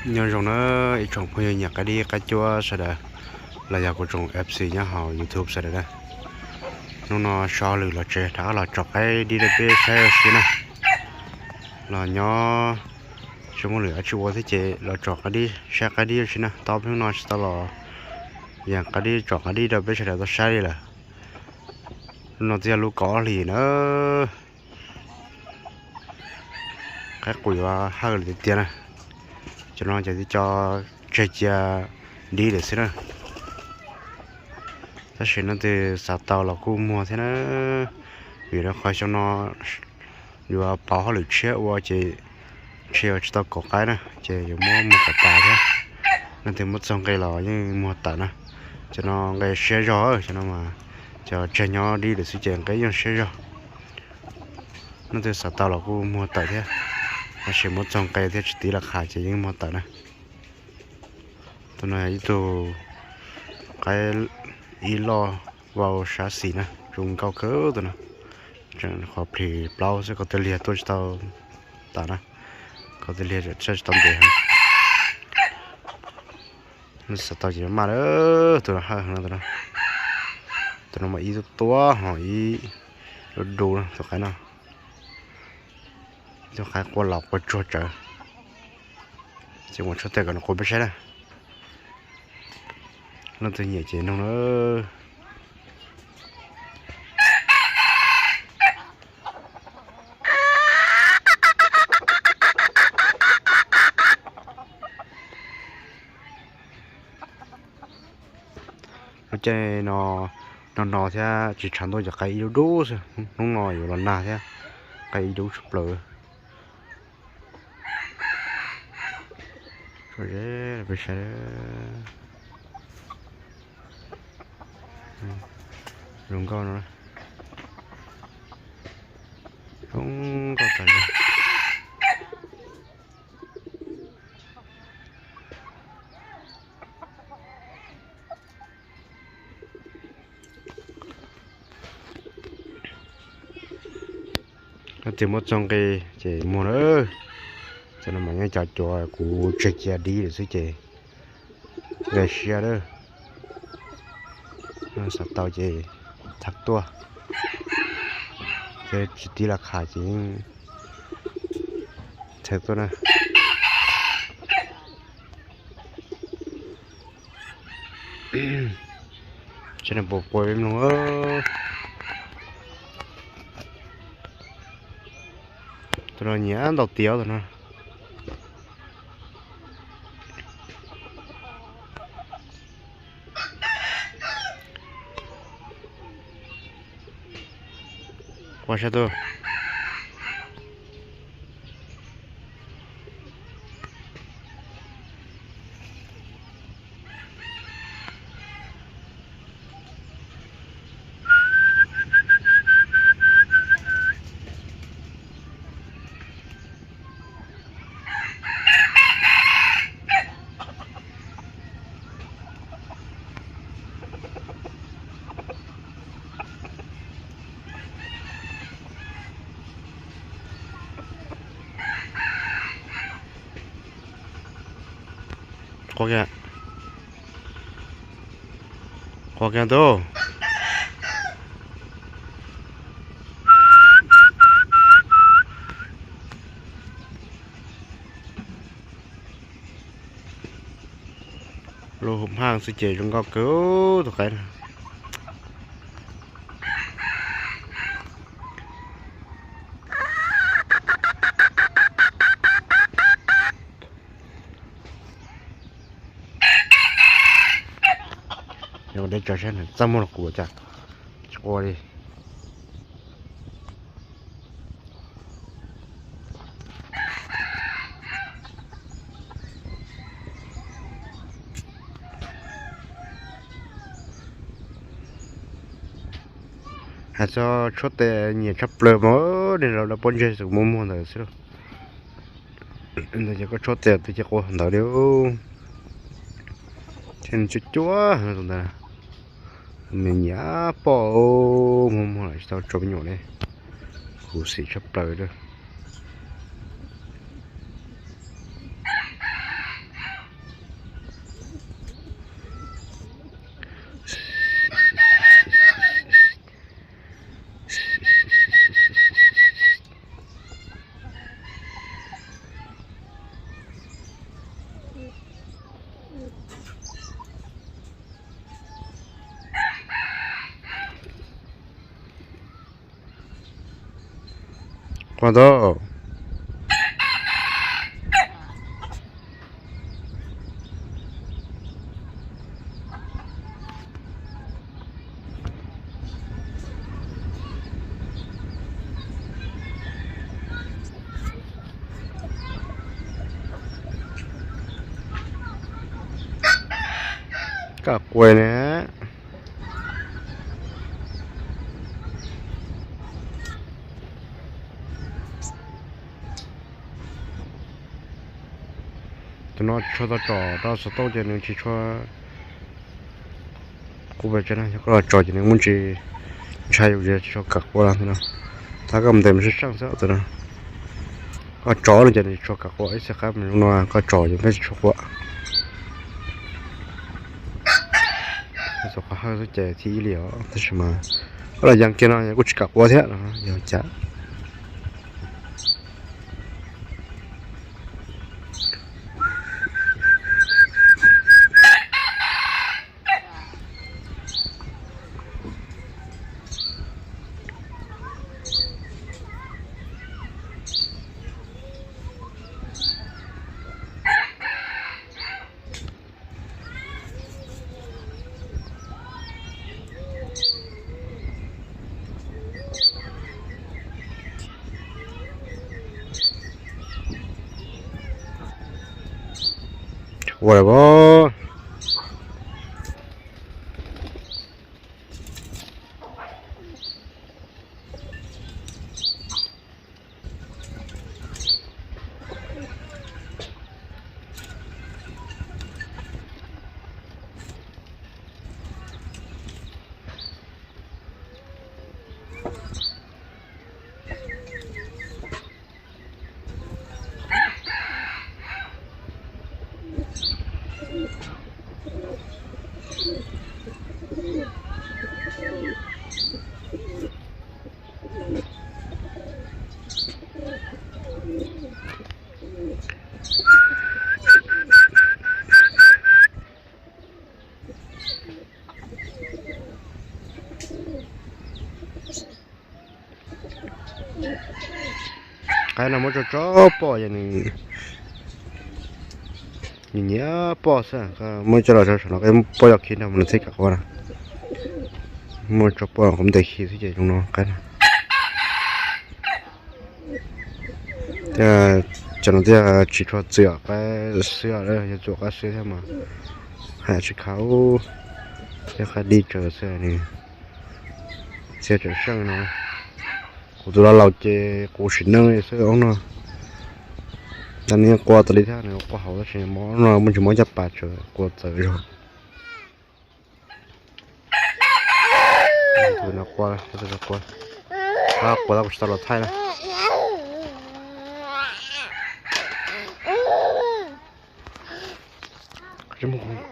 Nyob zoo na ib tsoom phooj ywg nyiam qaib dib qaib cuab sawv daws, los yog kuv tsoom F C nyob hauv YouTube sawv daws na. Hnub no so lwm los tsev rov qab los tsom qaib dib rau peb saib ua si na. Los nyob tsis muaj lwm dab tsi ua thiab ces los tsom qaib dib saib qaib dib ua si na. Tau hnub no tsis tau los yam qaib dib tsom qaib dib rau peb sawv daws tau saib li lawm. Hnub no twb yog lub kaum ob hlis na. Qaib qus yuav hawj lawm tiag tiag na. Cov no ces twb cov tseg cia dib lawm xwb na. Tab sis leej twg xav tau los kuj muag thiab na. Vim rau qhov xyoo no yuav pauv hauj lwm tshiab ua ces ntshe yuav tsis tau kauv qaib na, ces yuav muab muag kom tas thiab. Leej twg muab txog nqe los yeej muag tawm na. Cov no nqe siab zog, cov no mas cov tseg nyob dib lawm xwb ces nqe yeej siab zog. Leej twg xav tau los kuj muag tawm thiab, tab sis muab txog nqe thiab tsis tiv laj qha ces yeej muag tawm na. Tus no ib tug qaib ib loj vau sab xis na, zoo nkauj kawg tus no. Tseem qhov plis plaub xwb, kaus tiag liag tuaj tsis tau tas na, kaus tiag liag tsis tau ntev heev. Xav tau ces maj lawm, tus no hawj heev no tus no. Tus no mas ib tug tuab ho ib du du no tus qaib no. Ib tug qaib qua laus qua tsuag tsawv. Ces mus tshuab tes kom nws quas peb saib na. Leej twg nyiam ces nug na. Lub caij no no no thiab tsis tshav ntuj ces qaib ib dub dub xwb, hnub no yuav los nag thiab, qaib ib dub tshaj plaws. Peb saib zoo nkauj no, zoo nkauj tas zog. Leej twg muab txog nqe ces muag na. Cov no mas nyob cov cuav kuv tseg cia dib lawm xwb ces nqe siab lawm. Xav tau ces thawb tuaj, ces tsis tiv laj qha ces yeej thawb tuaj na. Saib nws puas qua peb mloog. Tus no nyiam ntau tiav tus no. Qua sab tuaj. Qua kiag, qua kiag tus. Lub hauv haj xwb ces zoo nkauj kawg tus qaib no. Yog deb tsawv sab nws txaj muag los kuv cas tsis qua li. Hais txog tshuab tes nyiam tshaj plaws mas niag lawv pob ntseg xwb muaj muag ntawd xwb. Ntawd ces koj tshuab tes twb cia qua ntawd li. Thiab nws cuab cuab tus ntawd, nws nyiam pom muag muag lawm tsis tau tso me nyuam li. Khuv xim tshaj plaws li. Mas tau. Kaj quas ne. Tus no tsis tshua tau tsom rau xov tooj ces nws tsis tshua, kuv pes tsev na, yog koj los tsom ces nws muaj ntsis ntshai yus ces tsis tshua kam qua no. Tab koj mus ntes mus sib seej xwb tus no. Koj tsom no ces nws tsis tshua kam qua, ib txhia qab mus zoo no koj tsom ces peb tsis tshua qua. Tus qhov hawj xwb ces thib ib li os, tab sis mas koj los yees kiag no kuj tsis kam qua thiab no, yog cas. Ua lawm os. Qaib no muab tso tso poj ces nws nyiam poj xwb, muab coj los tso saum no, poj yog khi nrog mus nws thiaj kam qua na. Muab tso poj qhov ntes khi xwb ces zoo no qaib no. Thiab cov no thiaj tsis tshua txwm qaib xwb, yog txwm qaib xwb thiab mas haj tsis khav, thiab qaib dib tsawv xwb nws thiaj tseem seej no. Kuv tus laus laus ces kuv sim neej li xwb ob no. Tab nws qua tas li thiab, nws qua hauv tab sis no muaj ntsis mob caj pas tsawv qua txawv zog. Tus no qua, qua, qua tau kuv tsis tau los thaij na.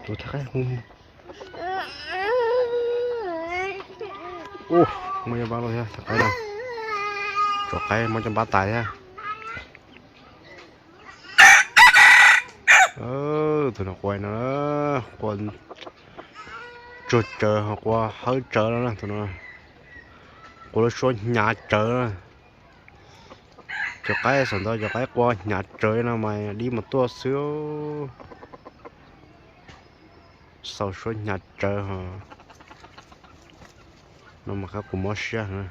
Tus thaij qaib, ub, muaj coj npab los thiab, thaij qaib na. Tsom qaib muaj coj npab tas thiab. Tus no qua no, qua tsuag tsawv, qua hawb tsawv no, tus no qua lub suab hnyav tsawv na. Cov qaib saum ntawd cov qaib qua hnyav tsawv no mas dib mus tuaj xwb. Xaus suab hnyav tsawv ho. No mas qab kuv mob siab na.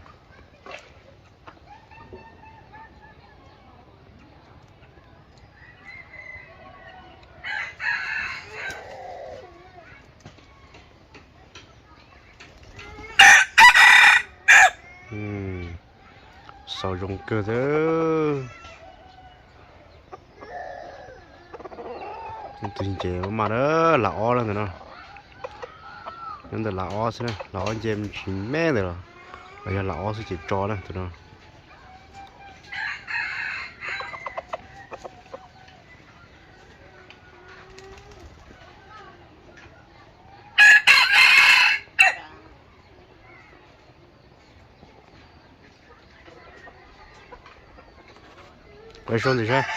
Xaus zoo kawg thiab. Tus ces mas lam ob lawm ntawm no. Nyob ntawm lam ob xwb na, lam ob nce tsis me ntawm los, los yog lam ob xwb ces tso na tus no. Peb soj ntawm saib.